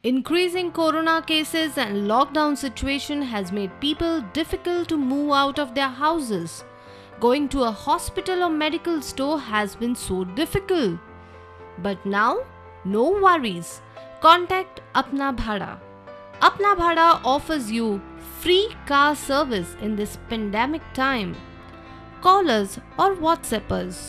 Increasing corona cases and lockdown situation has made people difficult to move out of their houses. Going to a hospital or medical store has been so difficult. But now, no worries. Contact Apna Bhada. Apna Bhada offers you free car service in this pandemic time. Call us or WhatsApp us.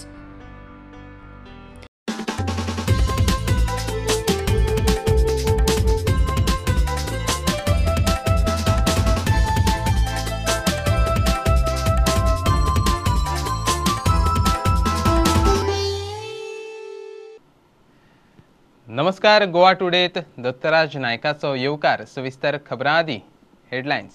नमस्कार, गोवा टुडेत दत्तराज नायकाचो येवकार. सविस्तर खबरां आदी headlines.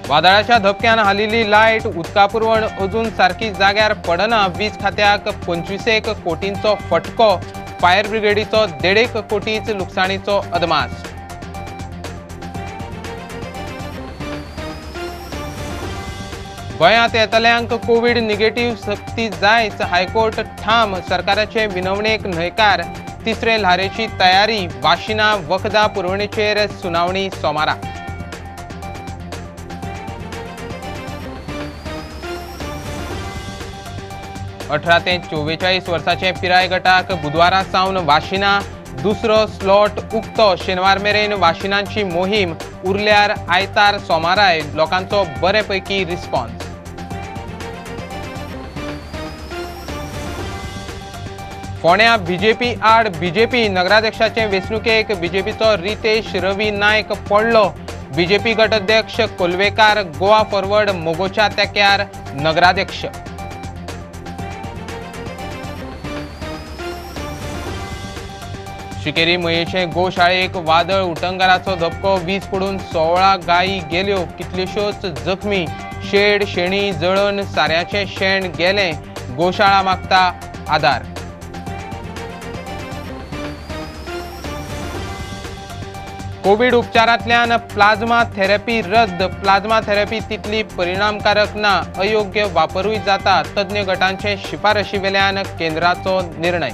वादळाच्या धपक्यान हालिल्ली light, उदका पुरवण अजून सारकी जाग्यार पडना. वीज खात्याक 25 कोटींचो फटको, फायर ब्रिगेडीचो 1.5 कोटीच लुकसाणीचो अदमास. गोंयांत येतल्यांक कोवीड निगेटिव्ह सक्ती जायच, हायकोर्ट ठाम. सरकाराचे विनवणेक न्हयकार. तिसरे ल्हारेची तयारी, वाशिना वखदां पुरवणेचेर सुनावणी सोमारा. 18 ते 44 वर्साचे पिराय गटाक बुधवारा सावन वाशिना दुसरो स्लॉट उक्तो. शेनवार मेरेन वाशिनांची मोहीम, उरल्यार आयतार सोमाराय लोकांचो बरे पैकी रिस्पॉन्स. फोंड्या बीजेपी आड बीजेपी नगराध्यक्षाचे वेंचणुकेक बीजेपीचो रितेश रवी नायक पडलो. बीजेपी गट अध्यक्ष कोलवेकार गोवा फॉरवर्ड मोगोच्या तेक्यार नगराध्यक्ष. शिकेरी मयेचे गोशाळेक वादळ उटंगाराचो धपको, वीज पडून 16 गायी गेल्यो, कितल्योश्योच जखमी. शेड शेणी जळण साऱ्याचें शेण गेलें. गोशाळा मागता आदार. कोवीड उपचारांतल्यान प्लाझ्मा थेरपी रद्द. प्लाझ्मा थेरपी तितली परिणामकारक ना, अयोग्य वापरूय जाता. तज्ञ गटांचे शिफारशीवेल्यान केंद्राचो निर्णय.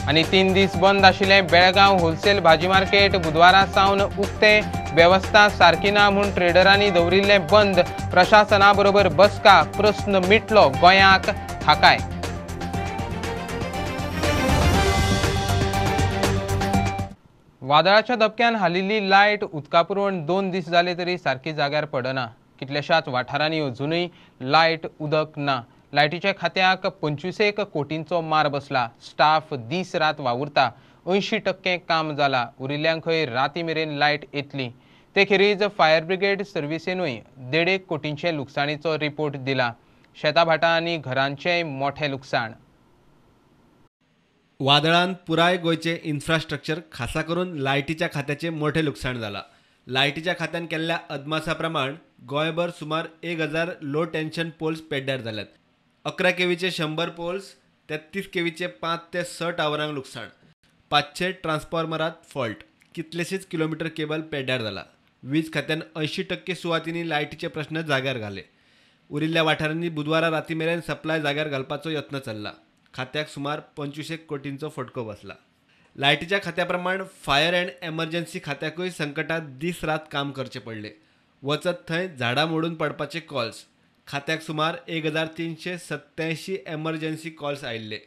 आनी 3 दीस बंद आशिल्लें बेळगांव होलसेल भाजी मार्केट बुधवारा सावन उक्तें. वेवस्था सारकी ना म्हूण ट्रेडरांनी दवरिल्लें बंद. प्रशासना बरोबर बसका, प्रस्न मिटलो, गोंयाक थाकाय. वादळाच्या धपक्यान हालिल्ली लायट, उदका पुरवण 2 दीस जाले तरी सारकी जाग्यार पडना. कितल्याशाच वाठारांनी अजुनूय लायट उदक ना. लायटीच्या खात्याक 25 कोटींचो मार बसला. स्टाफ दीस रात वावुरता. 80% काम जाला. उरिल्ल्यांकय राती मेरेन लायट येतली. ते खेरीज फायर ब्रिगेड सर्विसेनूय 1.5 कोटींचे लुकसाणीचो रिपोर्ट दिला. शेताभाटां आनी घरांचेंय मोठें लुकसाण. वादळान पुराय गोंयचें इन्फ्रास्ट्रक्चर, खासा करून लायटीच्या खात्याचें मोठें लुकसाण जालां. लायटीच्या खात्यान केल्ल्या अदमासा प्रमाण गोंयभर सुमार 1000 लो टेन्शन पोल्स पेड्ड्यार जाल्यात. 11 केवीचे 100 पोल्स, 33 केवीचे 5 ते 6 टावरांक लुकसाण, 500 ट्रान्सफॉर्मरात फॉल्ट, कितलेशेच किलोमिटर केबल पेड्ड्यार जाला. वीज खात्यान 80% सुवातींनी लायटीचे प्रश्न जाग्यार घाले. उरिल्ल्या वाठारांनी बुधवारा राती मेरेन सप्लाय जाग्यार घालपाचो यत्न चल्ला. खात्याक सुमार 25 कोटींचो फटको बसला. लायटीच्या खात्या प्रमाण फायर अँड एमर्जन्सी खात्याकूय संकटात दीस रात काम करचें पडलें. वचत थंय झाडां मोडून पडपाचे कॉल्स. खात्याक सुमार 1387 एमर्जन्सी कॉल्स आयिल्ले.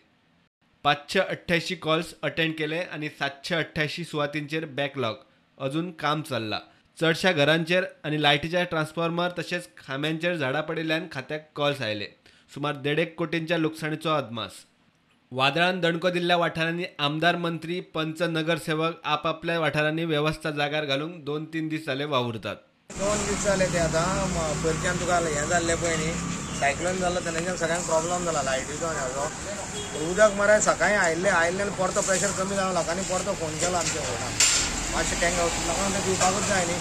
588 कॉल्स अटेंड केले आनी 788 सुवातींचेर बॅकलॉग अजून काम चल्लां. चडशा घरांचेर आनी लायटीच्या ट्रान्सफॉर्मर तशेंच खांब्यांचेर झाडां पडिल्ल्यान खात्याक कॉल्स आयले. सुमार 1.5 कोटींच्या लुकसाणीचो अदमास. वादळान दणको दिल्ल्या वाठारांनी आमदार, मंत्री, पंच, नगरसेवक आपापल्या वाठारांनी वेवस्था जाग्यार घालूंक 2-3 दीस जाले वावुरतात. 2 दीस जाले ते आतां पयरच्यान तुका हें जाल्लें पळय न्ही, सायक्लोन जालो तेन्नाच्यान सगळ्यांक प्रॉब्लम जाला लायटीचो आनी हाजो. उदक मरे सकाळीं आयिल्लें, आयिल्ल्यान परतो प्रेशर कमी जालो. लोकांनी परतो फोन केलो आमच्या फोनार, मातशें टँकर लोकांक तें दिवपाकूच जाय न्ही.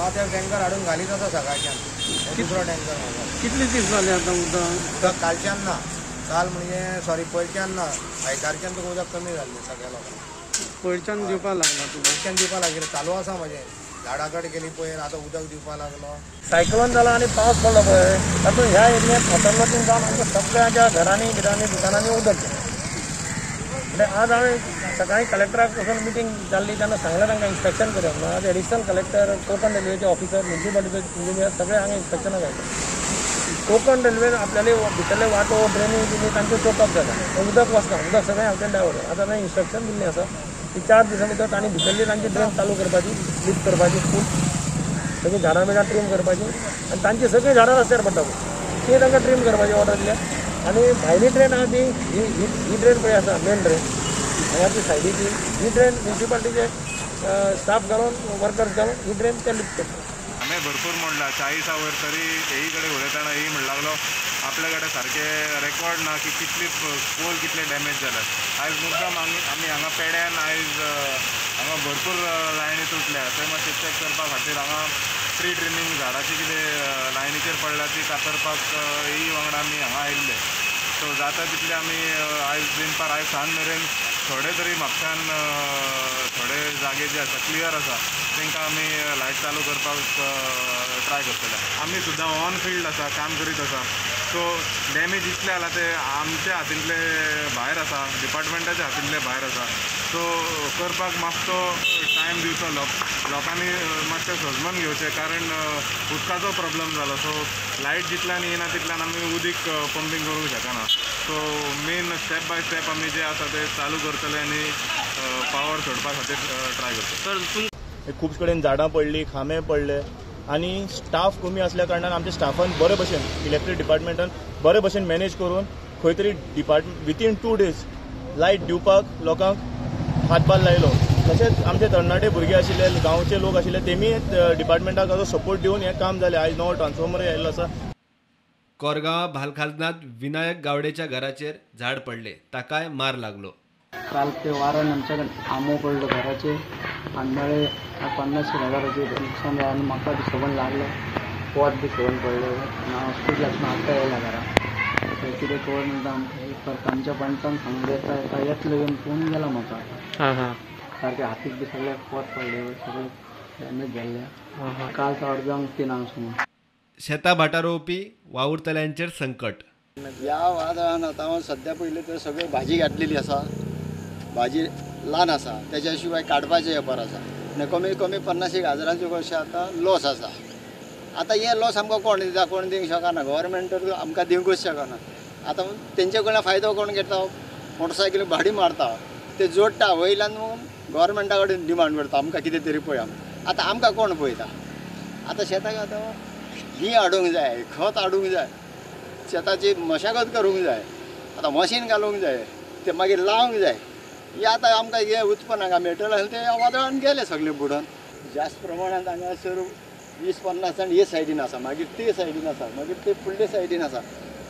आतां टँकर हाडून घालीत आसा सकाळच्यान, दुसरो टँकर. कितले दीस जाले आतां उदक? कालच्यान ना, काल म्हणजे सॉरी पयरच्यान ना, आयतारच्यान तुका उदक कमी जाल्लें सगळ्या लोकांक. पयरच्यान दिवपाक लागला? पयरच्यान दिवपाक लागिल्लें, चालू आसा म्हजें. झाडां कट केली पयर, आतां उदक दिवपाक लागलो. सायक्लोन जाला आनी पावस पडलो पळय, तातूंत ह्या एरियांत वॉटर जावन आमकां सगळ्यांच्या घरांनी बिरांनी दुकानांनी उदक गेलें. म्हणजे आज हांवें सकाळी कलेक्टराक वचून मिटींग जाल्ली तेन्ना सांगलें तांकां इन्स्पेक्शन करया म्हणून. आज एडिशनल कलेक्टर, कोंकण रेल्वेचे ऑफिसर, म्युनिसिपालिटीचे इंजिनियर सगळे हांगा इन्स्पेक्शनाक आयले. कोंकण रेल्वेन आपल्याले भितरले वाटो ड्रेनी बिनी तांच्यो चोकअप जाता, उदक वचना, उदक सगळें हांवटेन डायवर्ट. आतां तांणी इन्स्ट्रक्शन दिल्लें आसा की 4 दिसां भितर तांणी भितरली तांची ड्रेन चालू करपाची, लिफ्ट करपाची, फूल सगळीं झाडां बिडां ट्रीम करपाची आनी तांची सगळीं झाडां रस्त्यार पडटा पळय ती तांकां ट्रीम करपाची ऑर्डर दिल्या. आनी भायली ड्रेन आहा ती ही ड्रेन पळय आसा मेन ड्रेन हांगाची सायडीची, ही ड्रेन म्युनिसिपालिटीचे स्टाफ घालून वर्कर्स घालून ही ड्रेन ते लिफ्ट करता. आमी भरपूर म्हणला 40 वयर तरी हेई कडेन उलयतना ही म्हणूंक लागलो आपल्या कडेन सारकें रेकॉर्ड ना की कितली पोल कितले डॅमेज जाल्यात. आयज मुद्दम आमी हांगा पेड्यान आयज हांगा भरपूर लायनी तुटल्या, ते मातशें चॅक करपा खातीर हांगा ट्री ट्रिमींग झाडाची कितें लायनीचेर पडल्या ती कातरपाक ही वांगडा आमी हांगा आयिल्ले. सो जाता तितले आमी आयज दिनपार आयज सांज मेरेन थोडे तरी म्हापशान थोडे जागे जे आसा क्लियर आसा तांकां आमी लायट चालू करपाक ट्राय करतले. आमी सुद्दां ऑन फिल्ड आसा, काम करीत आसा. सो डॅमेज इतलें जाला ते आमच्या हातींतले भायर आसा, डिपार्टमेंटाच्या हातींतले भायर आसा. सो करपाक मातसो टायम दिवचो, लोकांनी मातशें सजमन घेवचें, कारण उदकाचो प्रॉब्लम जालो. सो लायट जितल्यान येयना तितल्यान आमी उदीक पंपींग करूंक शकना. So main step by step आमी जे आसा ते चालू करतले आनी पावर सोडपा खातीर ट्राय करतले. खूब कडेन झाडां पडली, खांबे पडले आनी स्टाफ कमी असल्या कारणान आमच्या स्टाफान बरे भशेन इलेक्ट्रीक डिपार्टमेंटान बरे भशेन मॅनेज करून खंय तरी डिपार्टमेंट विथीन 2 डेज लायट दिवपाक लोकांक हातभार लायलो. तशेंच आमचे तरणाटे भुरगे आशिल्ले, गांवचे लोक आशिल्ले, तेमी डिपार्टमेंटाक ताजो सपोर्ट दिवन हें काम जालें. आयज नवो ट्रान्सफॉर्मर आयिल्लो आसा. कोरगांव भालखाजनात विनायक गावडेच्या घराचेर झाड पडले, ताकाय मार लागलो. काल ते वाऱ्यान आमच्या आंबो पडलो घराचेर आनी 50 हजाराचे नुकसान जालें आनी म्हाका बी सगळें लागलें, पोत बी सगळें पडलें आनी हॉस्पिटलांतल्यान आतां येयला घरा. कितें खबर म्हणटा आमकां हेल्प करता. आमच्या पंचान सांगलें येता येता येतलो येवन फोन गेला म्हाका. आतां सारकें हातीक बी सगळें पोत पडलें, सगळें डॅमेज जाल्लें. काल अर्दांक 3 सुमार. शेतां भाटां रोवपी वावुरतल्यांचेर संकट. ह्या वादळान आतां सद्या पयलीं तर सगळी भाजी घातलेली आसा, भाजी ल्हान आसा, त्याच्या शिवाय काडपाचें वेपार आसा आनी कमी कमी 50 हजारांचे कशें आतां लॉस आसा. आतां हें लॉस आमकां कोण दिता? कोण दिवंक शकना. गव्हर्मेंट तर आमकां दिवंकूच शकना. आतां तेंचे कडल्यान फायदो कोण घेता? मोटरसायकली भाडी मारता, ते जोडटा, वयल्यान गव्हर्मेंटा कडेन डिमांड करता आमकां कितें तरी पळय. आतां आमकां कोण पळयता? आतां शेताक आतां बीं हाडूंक जाय, खत हाडूंक जाय, शेताची मशागत करूंक जाय, आतां मशीन घालूंक जाय, तें मागीर लावंक जाय. हें आतां आमकां हें उत्पन्न हांगा मेळटलें आसलें तें वादळान गेलें सगळें बुडोन. जास्त प्रमाणांत हांगासर 20-50 जाण हे सायडीन आसा, मागीर ते सायडीन आसा, मागीर ते फुडले सायडीन आसा,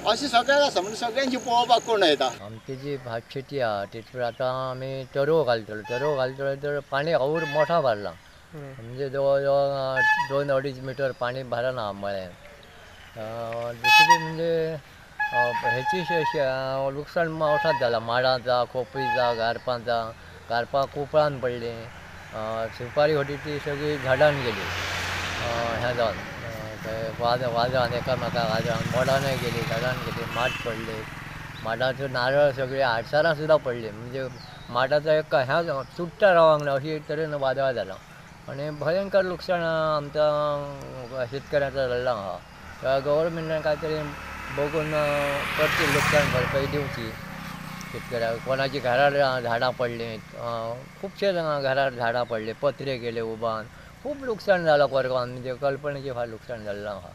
अशें सगळें आसा. म्हणजे सगळ्यांची पळोवपाक कोण येता? आमची जी भात शेती आहा तेतूर आतां आमी तरव घालतलो, तरव घालतलो तर पाणी our मोठा भरला, म्हणजे जवळ जवळ 2-2.5 मिटर पाणी भरना मळ्यान. दुसरी म्हणजे हेची लुकसाण मोठाच जाला, माडांचा, खोपीचा, गारपांचा. गारपां कोपळान पडली, सुपारी होती ती सगळी झाडान गेली, ह्या जावन वादळान एकामेका वादळान मोडानय गेली, झाडान गेली, माड पडले, माडाचो नारळ सगळे आडसरां सुद्दां पडली. म्हणजे माडाचो एक ह्या तुट्टा रावंक ना अशी तरेन वादळ जाला आनी भयंकर लुकसाण आमच्या शेतकऱ्यांचो जाल्लो आहा. गव्हर्मेंटान काय तरी बघून परती लुकसाण भरपाई दिवची शेतकऱ्याक. कोणाची घरार झाडां पडली, खुबशे घरार झाडां पडली, पत्रे गेले उबान, खूब लुकसाण जालां कोरगांवान, म्हणजे कल्पनेचे फार लुकसाण जाल्लें आहा.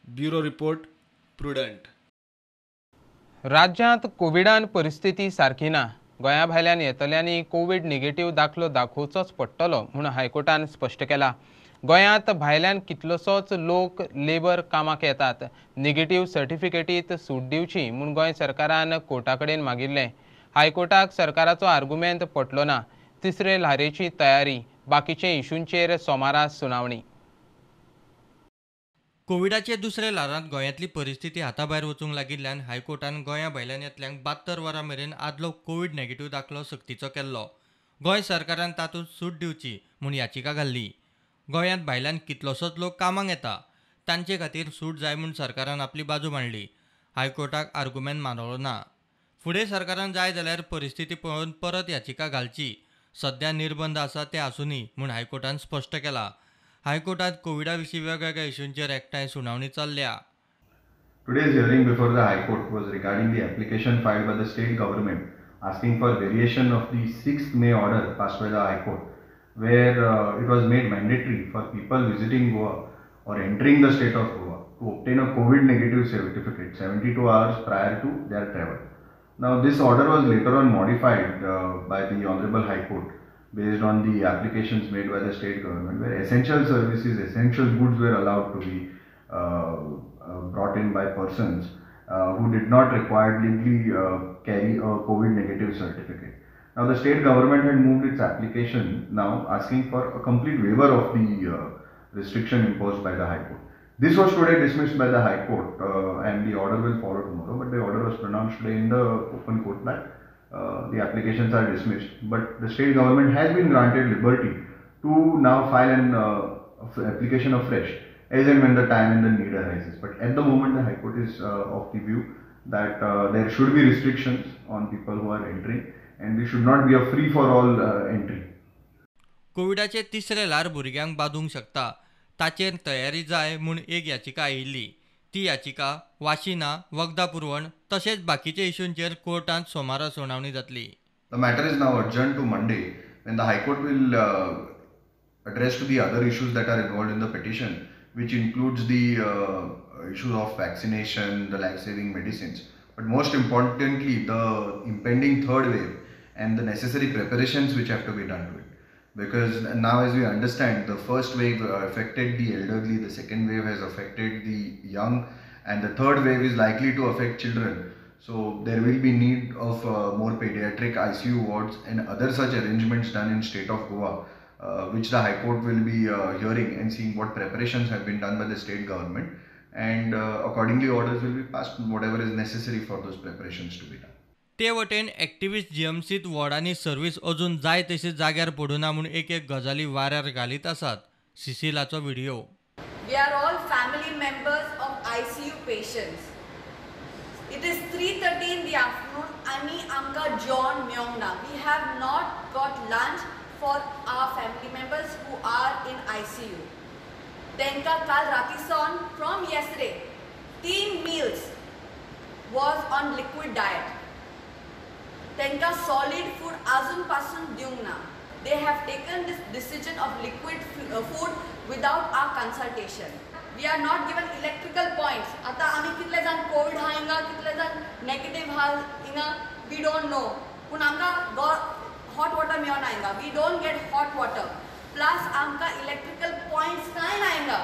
Bureau report, Prudent. राज्यांत कोविडान परिस्थिती सारकी ना. गोंया भायल्यान येतल्यांनी कोवीड निगेटीव दाखलो दाखोवचोच पडटलो म्हूण हायकोर्टान स्पश्ट केला. गोंयांत भायल्यान कितलोसोच लोक लेबर कामाक येतात. निगेटीव सर्टिफिकेटीत सूट दिवची म्हूण गोंय सरकारान कोर्टा कडेन मागिल्लें. हायकोर्टाक सरकाराचो आर्गुमेंत पटलो ना. तिसरे ल्हारेची तयारी, बाकीचे इशूंचेर सोमारा सुनावणी. कोविडाचे दुसरे ल्हारांत गोंयांतली परिस्थिती हाताभायर वचूंक लागिल्ल्यान हायकोर्टान गोंया भायल्यान येतल्यांक 72 वरां मेरेन आदलो कोवीड नेगेटिव्ह दाखलो सक्तीचो केल्लो. गोंय सरकारान तातूंत सूट दिवची म्हूण याचिका घाल्ली. गोंयांत भायल्यान कितलोसोच लोक कामाक येता, तांचे खातीर सूट जाय म्हूण सरकारान आपली बाजू मांडली. हायकोर्टाक आर्गुमेंट मानवलो ना. फुडें सरकारान जाय जाल्यार परिस्थिती पळोवन परत याचिका घालची, सध्या निर्बंध आसा ते आसूनी म्हूण हायकोर्टान स्पश्ट केला. हायकोर्टात कोविडा विशीं वेगवेगळ्या इशूंचेर एकठांय सुनावणी चल्ल्या. Today's hearing before the High Court was regarding the application filed by the state government asking for variation of the 6th May order passed by the High Court, where it was made mandatory for people visiting Goa or entering the state of Goa to obtain a COVID negative certificate 72 hours prior to their travel. Now, this order was later on modified by the Honorable High Court based on the applications made by the state government, where essential services, essential goods were allowed to be brought in by persons who did not requiredly carry a COVID negative certificate. Now, the state government had moved its application now asking for a complete waiver of the restriction imposed by the High Court. This was today dismissed by the High Court and the order will follow tomorrow, but the order was pronounced today in the open court that the applications are dismissed. But the state government has been granted liberty to now file an application afresh as and when the time and the need arises. But at the moment, the High Court is of the view that there should be restrictions on people who are entering and there should not be a free-for-all entry. कोविडाचे तिसरे ल्हार भुरग्यांक बादूंक शकता, ताचेर तयारी जाय म्हूण एक याचिका आयिल्ली. ती याचिका वाशिना, वखदां पुरवण तशेंच बाकीच्या इशूंचेर कोर्टांत सोमारा सुनावणी जातली. The matter is now adjourned to Monday when the High Court will address to the other issues that are involved in the petition, which includes the issues of vaccination, the life-saving medicines, but most importantly the impending third wave and the necessary preparations which have to be done to it. Because now, as we understand, the first wave affected the elderly, the second wave has affected the young, and the third wave is likely to affect children. So there will be need of more pediatric ICU wards and other such arrangements done in state of Goa, which the High Court will be hearing and seeing what preparations have been done by the state government, and accordingly orders will be passed, whatever is necessary for those preparations to be done. ते वटेन activist जीएमसीत वॉर्डांनी service अजून जाय तशी जाग्यार पडुना म्हूण एक एक गजाली वाऱ्यार घालीत आसात. सिसिलाचो video. We are all family members of ICU patients. It is 3:30 in the afternoon आनी आमकां जेवण मेळोंक ना. We have not got lunch for our family members who are in ICU. तेंकां काल रातीसावन from yesterday 3 meals was on liquid diet. तेंकां solid food आजून पासून दिवंक ना. They have taken this decision of liquid food without our consultation. We are not given electrical points. आतां आमी कितले जाण कोविड आहा हिंगा, कितले जाण नेगेटीव आहा हिंगा, we don't know. पूण आमकां हॉट वॉटर मेळना हिंगा. We don't get hot water. Plus आमकां इलेक्ट्रिकल पॉयंट्स कांय ना हिंगा.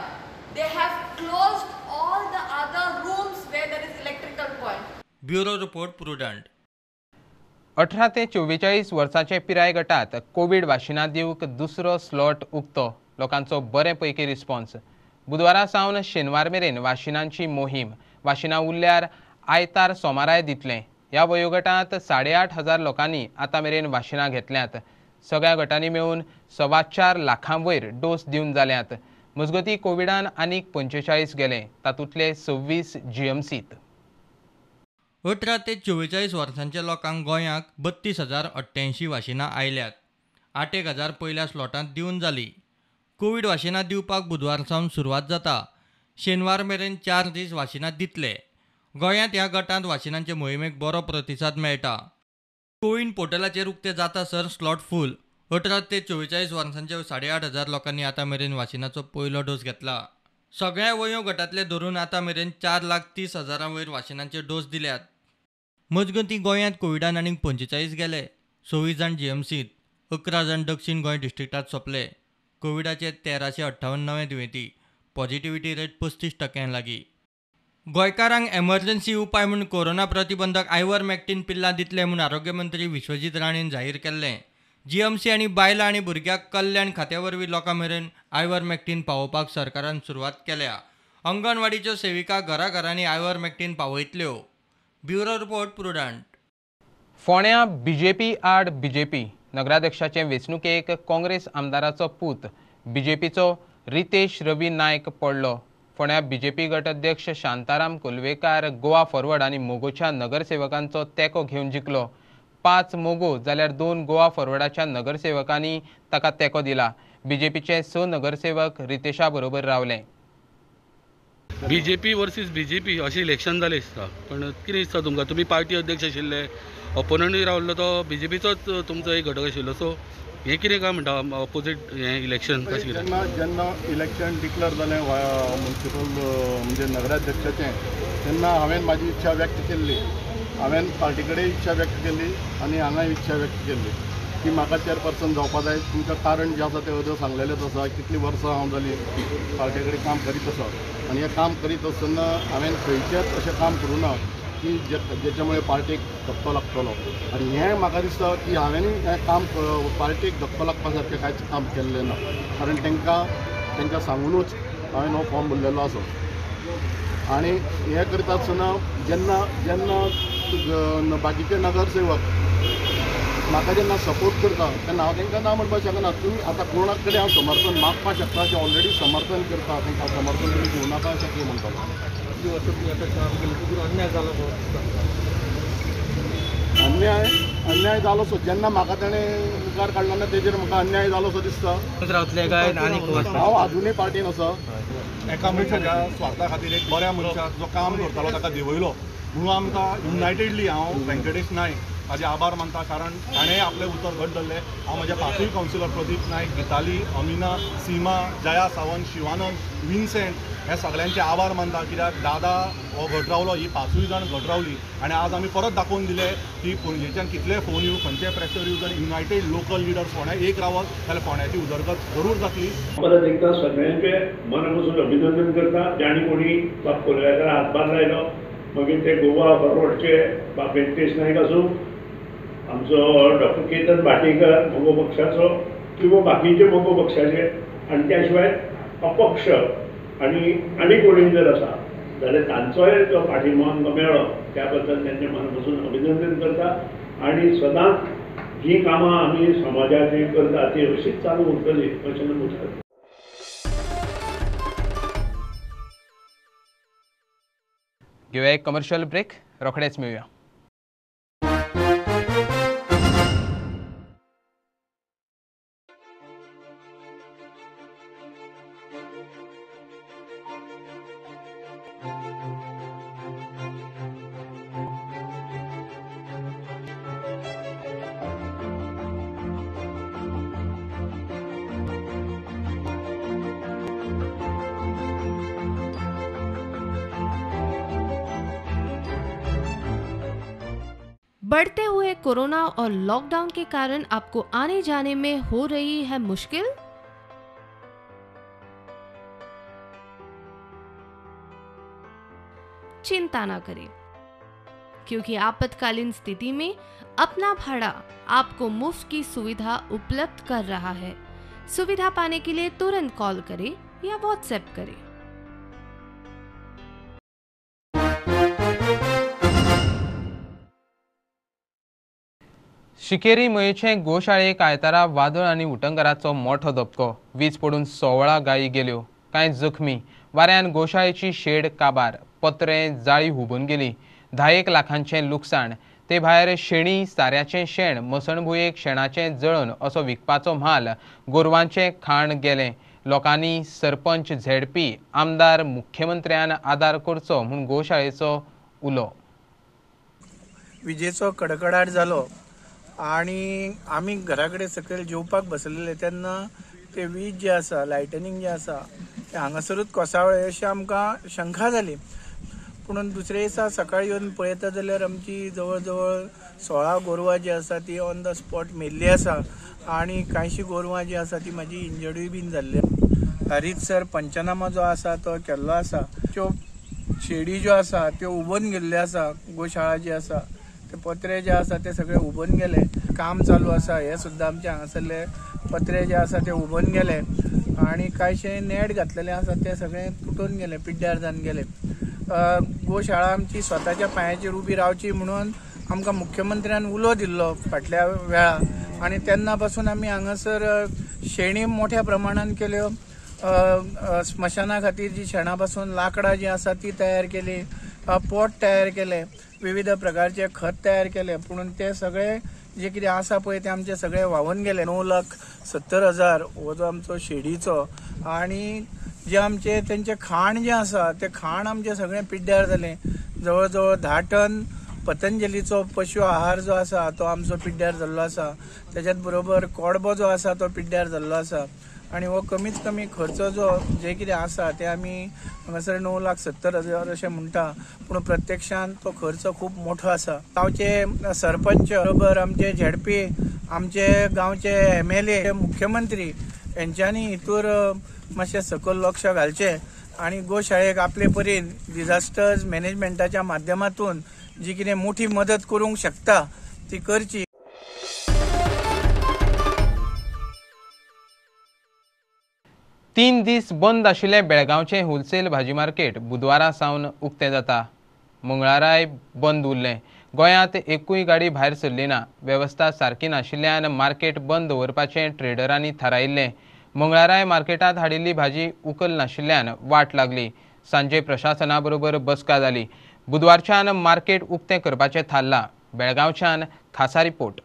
They have closed all the other rooms where there is electrical point. Bureau report, Prudent. 18 ते 44 वर्सांचे पिराय गटात कोवीड वाशिनां दिवंक दुसरो स्लॉट उक्तो. लोकांचो बरे पैकी रिस्पॉन्स. बुधवारा सावन शेनवार मेरेन वाशिनांची मोहीम. वाशिनां उरल्यार आयतार सोमाराय दितले. ह्या वयोगटांत 8,500 लोकांनी आतां मेरेन वाशिनां घेतल्यात. सगळ्या गटांनी मेळून 4.25 लाखां वयर डोस दिवन जाल्यात. मजगतीं कोविडान आनीक 45 गेले, तातूंतले 26 जीएमसीत. 18 ते 44 वर्सांच्या लोकांक गोंयांक 32,088 वाशिनां आयल्यात. 8,000 पयल्या स्लॉटांत दिवन जाली. कोवीड वाशिनां दिवपाक बुधवार सावन सुरवात जाता. शेनवार मेरेन 4 दीस वाशिनां दितले. गोंयांत ह्या गटांत वाशिनांचे मोहिमेक बरो प्रतिसाद मेळटा. कोविन पोर्टलाचेर उक्ते जाता सर स्लॉट फूल. 18 ते 44 वर्सांच्या 8,500 लोकांनी आतां मेरेन वाशिनाचो पयलो डोस घेतला. सगळ्या वयो गटांतले धरून आतां मेरेन 4,30,000 वयर वाशिनांचे डोस दिल्यात. मजगतीं गोंयांत कोविडान आनीक 45 गेले. 26 जाण जीएमसीत, 11 जाण दक्षीण गोंय डिस्ट्रिक्टांत सोंपले. कोविडाचे 1358 नवे दुयेंती, पॉझिटिव्हिटी रेट 35% लागीं. गोंयकारांक एमर्जन्सी उपाय म्हूण कोरोना प्रतिबंधक आयव्हरमॅक्टीन पिल्लां दितले म्हूण आरोग्य मंत्री विश्वजीत राणेन जाहीर केल्लें. जीएमसी आनी बायलां आनी भुरग्यां कल्याण खात्या वरवीं लोकां मेरेन आयव्हरमॅक्टीन पावोवपाक सरकारान सुरवात केल्या. अंगणवाडीच्यो सेविका घराघरांनी आयव्हरमॅक्टीन पावयतल्यो. Bureau report, Prudent. फोंड्यां बीजेपी आड बीजेपी. नगराध्यक्षाचे वेंचणुकेक काँग्रेस आमदाराचो पूत बीजेपीचो रितेश रवी नायक पडलो. फोंड्या बीजेपी गट अध्यक्ष शांताराम कोलवेकार गोवा फॉरवर्ड आनी मोगोच्या नगरसेवकांचो तेंको घेवन जिखलो. 5 मोगो जाल्यार 2 गोवा फॉरवर्डाच्या नगरसेवकांनी ताका तेंको दिला. बीजेपीचे 6 नगरसेवक रितेशा बरोबर रावले. बीजेपी वर्सीस बीजेपी अशें इलेक्शन जालें दिसता, पण कितें दिसता तुमकां? तुमी पार्टी अध्यक्ष आशिल्ले, ओपोनंटूय रावल्लो तो बीजेपीचोच तुमचो एक घटक आशिल्लो, सो हें कितें काय म्हणटा ऑपोजीट हें इलेक्शन कशें कितें? जेन्ना जेन्ना इलेक्शन डिक्लेअर जालें म्युनिसिपल म्हणजे नगराध्यक्षाचें, तेन्ना हांवें म्हाजी इच्छा व्यक्त केल्ली. हांवें पार्टी कडेन इच्छा व्यक्त केल्ली आनी हांगाय इच्छा व्यक्त केल्ली की म्हाका चेअरपर्सन जावपा जाय. तुमकां कारण जें आसा तें अदो सांगलेलेंच आसा. कितलीं वर्सां हांव जालीं पार्टी कडेन काम करीत आसा आनी हें काम करीत आसतना हांवें खंयचेंच अशें काम करूं ना की जेच्या मुळे पार्टीक धक्को लागतलो. आनी हें म्हाका दिसता की हांवें हें काम पार्टीक धक्को लागपा सारकें कांयच काम केल्लें ना, कारण तांकां सांगुनूच हांवें हो फॉर्म भरलेलो आसा. आनी हें करता आसतना जेन्ना जेन्ना बाकीचे नगरसेवक म्हाका जेन्ना सपोर्ट करता तेन्ना हांव तांकां ना म्हणपाक शकना. तुमी आतां कोणा कडेन हांव समर्थन मागपाक शकता, जे ऑलरेडी समर्थन करता तांकां समर्थन तुमी घेवं नाका अशें कितें म्हणटलो. अन्याय अन्याय जालो सो जेन्ना म्हाका ताणें मुखार काडलो ना तेजेर म्हाका अन्याय जालो सो दिसता. हांव आजुनूय पार्टीन आसा. एका मनशाच्या स्वार्था खातीर एक बऱ्या मनशाक जो काम करतालो ताका देंवयलो म्हणून आमकां युनायटेडली हांव व्यंकटेश नायक ताजे आभार मानता, कारण ताणें आपलें उतर घट धरलें. हांव म्हज्या 5 कावन्सिलर प्रदीप नायक, गीताली, अमिना, सीमा, जया सावंत, शिवानंद, विन्सेंट ह्या सगळ्यांचे आभार मानता. कित्याक दादा हो घट रावलो, ही 5 जाण घट रावली आनी आज आमी परत दाखोवन दिलें की पणजेच्यान कितले फोन येवं, खंयचे प्रेशर येवं, जर युनायटेड लोकल लिडर्स फोंड्या एक रावत जाल्यार फोंड्याची उदरगत जरूर जातली. परत एकदां सगळ्यांचे मना पसून अभिनंदन करता जाणी कोणी बाब कोलवेकारा हातभार लायलो, मागीर ते गोवा फॉरवर्डचे बाब व्यंकटेश नायक आसूं, आमचो डॉक्टर केतन भाटीकर मगो पक्षाचो किंवा बाकीचे मगो पक्षाचे, आनी त्या शिवाय अपक्ष आनी आनी कोणी जर आसा जाल्यार तांचोय जो पाठिंबो आमकां मेळ्ळो त्या बद्दल तांचे मना पसून अभिनंदन करता. आनी सदांच जीं कामां आमी समाजाची करता ती अशीच चालू उरतली अशें नमूद करता. घेवया एक कमर्शियल ब्रेक, रोखडेच मेळुया. बढ़ते हुए कोरोना और लॉकडाउन के कारण आपको आने जाने में हो रही है मुश्किल? चिंता ना करें, क्योंकि आपातकालीन स्थिति में अपना भाड़ा आपको मुफ्त की सुविधा उपलब्ध कर रहा है। सुविधा पाने के लिए तुरंत कॉल करें या व्हाट्सएप करें। शिकेरी मयेचे गोशाळेक आयतारा वादळ आनी उटंगराचो मोठो धपको. वीज पडून 16 गायी गेल्यो, कांय जखमी. वाऱ्यान गोशाळेची शेड काबार, पत्रे जाळी हुबून गेली. 10 लाखांचें लुकसाण. ते भायर शेणी, साऱ्याचें शेण, मसणभुंयेक शेणाचें जळण असो विकपाचो म्हाल, गोरवांचें खाण गेलें. लोकांनी सरपंच, झेडपी, आमदार, मुख्यमंत्र्यान आदार करचो म्हूण गोशाळेचो उलो. विजेचो कडकडाट जालो आनी आमी घरा कडेन सकयल जेवपाक बसलेले तेन्ना ते वीज जे आसा, लायटनींग जे आसा ते हांगासरूच कोसळ्ळें अशी आमकां शंका जाली. पूण दुसरे दिसा सकाळी येवन पळयता जाल्यार आमची जवळ जवळ 16 गोरवां जी आसा ती ऑन the spot मेल्ली आसा आनी कांयशी गोरवां जी आसा ती म्हाजी इंजर्डूय बीन जाल्ली. रितसर पंचनामा जो आसा तो केल्लो आसा. त्यो शेडी ज्यो आसा त्यो उबोन गेल्ल्यो आसा. गोशाळा जी आसा ते पत्रे जे आसा ते सगळे उबोन गेले. काम चालू आसा हे सुद्दां आमचे हांगासरले पत्रे जे आसा ते उबोन गेले आनी कांयशे नेट घातलेले आसा ते सगळे तुटून गेले, पिड्ड्यार जावन गेले. गोशाळा आमची स्वताच्या पांयाचेर उबी रावची म्हणून आमकां मुख्यमंत्र्यान उलो दिल्लो फाटल्या वेळा आनी तेन्ना पासून आमी हांगासर शेणी मोठ्या प्रमाणान केल्यो, स्मशाना खातीर जी शेणा पासून लांकडां जी आसा ती तयार केली, पोट तयार केले, विविध प्रकारचे खत तयार केले, पूण ते सगळे जे कितें आसा पळय ते आमचे सगळे व्हांवून गेले. 9,70,000 हो जो आमचो शेडीचो आनी जे आमचे तेंचे खाण जें आसा तें खाण आमचें सगळें पिड्ड्यार जालें. जवळ जवळ 10 टन पतंजलीचो पशु आहार जो आसा तो आमचो पिड्ड्यार जाल्लो आसा. तेच्याच बरोबर कोडबो जो आसा तो पिड्ड्यार जाल्लो आसा. आनी हो कमीत कमी खर्च जो जे कितें आसा ते आमी हांगासर 9,70,000 अशें म्हणटा, पूण प्रत्यक्षान तो खर्च खूब मोठो आसा. गांवचे सरपंच बरोबर आमचे झेडपी, आमचे गांवचे MLA, मुख्यमंत्री हेंच्यांनी हितूर मातशें सकयल लक्ष घालचें आनी गोशाळेक आपले परीन डिझास्टर्स मॅनेजमेंटाच्या माध्यमातून जी कितें मोठी मदत करूंक शकता ती करची. तीन दीस बंद आशिल्लें बेळगांवचें होलसेल भाजी मार्केट बुधवारा सावन उक्तें जाता. मंगळाराय बंद उरलें. गोंयांत एकूय गाडी भायर सरली ना. वेवस्था सारकी नाशिल्ल्यान मार्केट बंद दवरपाचें ट्रेडरांनी थारायिल्लें. मंगळाराय मार्केटांत हाडिल्ली भाजी उकल नाशिल्ल्यान वाट लागली. सांजे प्रशासना बरोबर बसका जाली. बुधवारच्यान मार्केट उक्तें करपाचें थारलां. बेळगांवच्यान खासा रिपोर्ट.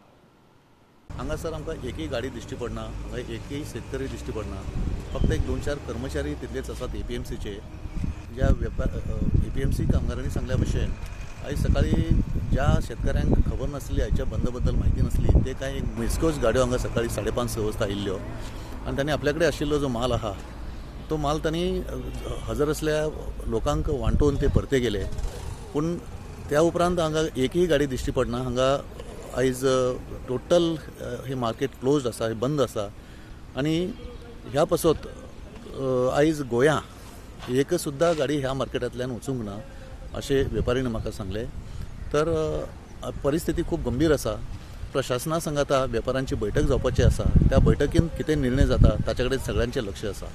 हांगासर आमकां एकय गाडी दिश्टी पडना, हांगा एकय शेतकरी दिश्टी पडना. फक्त एक 2-4 कर्मचारी तितलेच आसात APMCचे. ज्या वेपार APMC कामगारांनी सांगल्या भशेन आयज सकाळी ज्या शेतकऱ्यांक खबर नासली, आयच्या बंद बद्दल म्हायती नासली, ते कांय एक मेजक्योच गाडयो हांगा सकाळी 5:30-6 वाजता आयिल्ल्यो आनी तांणी आपल्या कडेन आशिल्लो जो माल आहा तो माल तांणी हजर असल्या लोकांक वांटून ते परते गेले. पूण त्या उपरांत हांगा एकय गाडी दिश्टी पडना. हांगा आयज टोटल हे मार्केट क्लोज्ड आसा, हे बंद आसा. आनी ह्या पासत आयज गोंया एक सुद्दां गाडी ह्या मार्केटांतल्यान वचूंक ना अशें वेपारीन म्हाका सांगलें. तर परिस्थिती खूब गंभीर आसा. प्रशासना संगाता वेपारांची बैठक जावपाची आसा. त्या बैठकीन कितें निर्णय जाता ताचे कडेन सगळ्यांचें लक्ष आसा.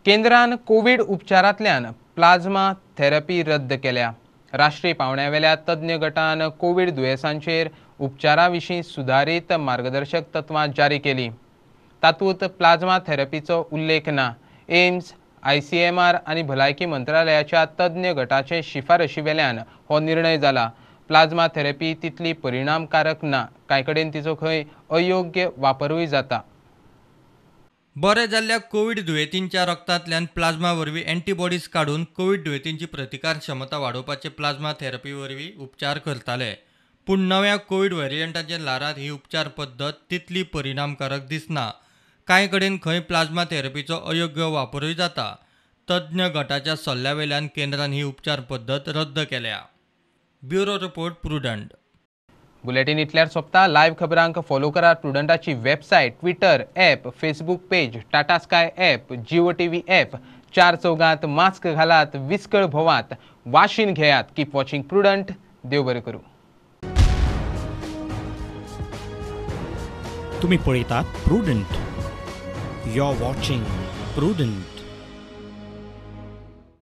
केंद्रान कोवीड उपचारांतल्यान प्लाझ्मा थेरपी रद्द केल्या. राष्ट्रीय पावंड्यावेल्या तज्ञ गटान कोवीड दुयेंसांचेर उपचारा विशीं सुदारीत मार्गदर्शक तत्वां जारी केली. तातूंत प्लाझ्मा थेरपीचो उल्लेख ना. एम्स, ICMR आनी भलायकी मंत्रालयाच्या तज्ञ गटाचे शिफारशीवेल्यान हो निर्णय जाला. प्लाझ्मा थेरपी तितली परिणामकारक ना. कांय कडेन तिचो खंय अयोग्य वापरूय जाता. बरे जाल्ल्या कोवीड दुयेंतींच्या रक्तांतल्यान प्लाझ्मा वरवीं एंटीबॉडीज काडून कोवीड दुयेंतींची प्रतिकार क्षमता वाडोवपाचे प्लाझ्मा थेरपी वरवीं उपचार करताले. पूण नव्या कोवीड व्हेरियंटाच्या ल्हारांत ही उपचार पद्दत तितली परिणामकारक दिसना. कांय कडेन खंय प्लाझ्मा थेरपीचो अयोग्य वापरूय जाता. तज्ञ गटाच्या सल्ल्यावेल्यान केंद्रान ही उपचार पद्दत रद्द केल्या. Bureau report, Prudent. Bulletin इतल्यार सोंपता. लायव्ह खबरांक फॉलो करात प्रुडंटाची website, Twitter app, Facebook page, Tata Sky app, Jio TV app. 4 चौगांत mask घालात, विस्कळ भोवात, वाशीन घेयात. Keep watching Prudent. देव बरें करूं. तुम्ही पळयतात Prudent. You are watching Prudent.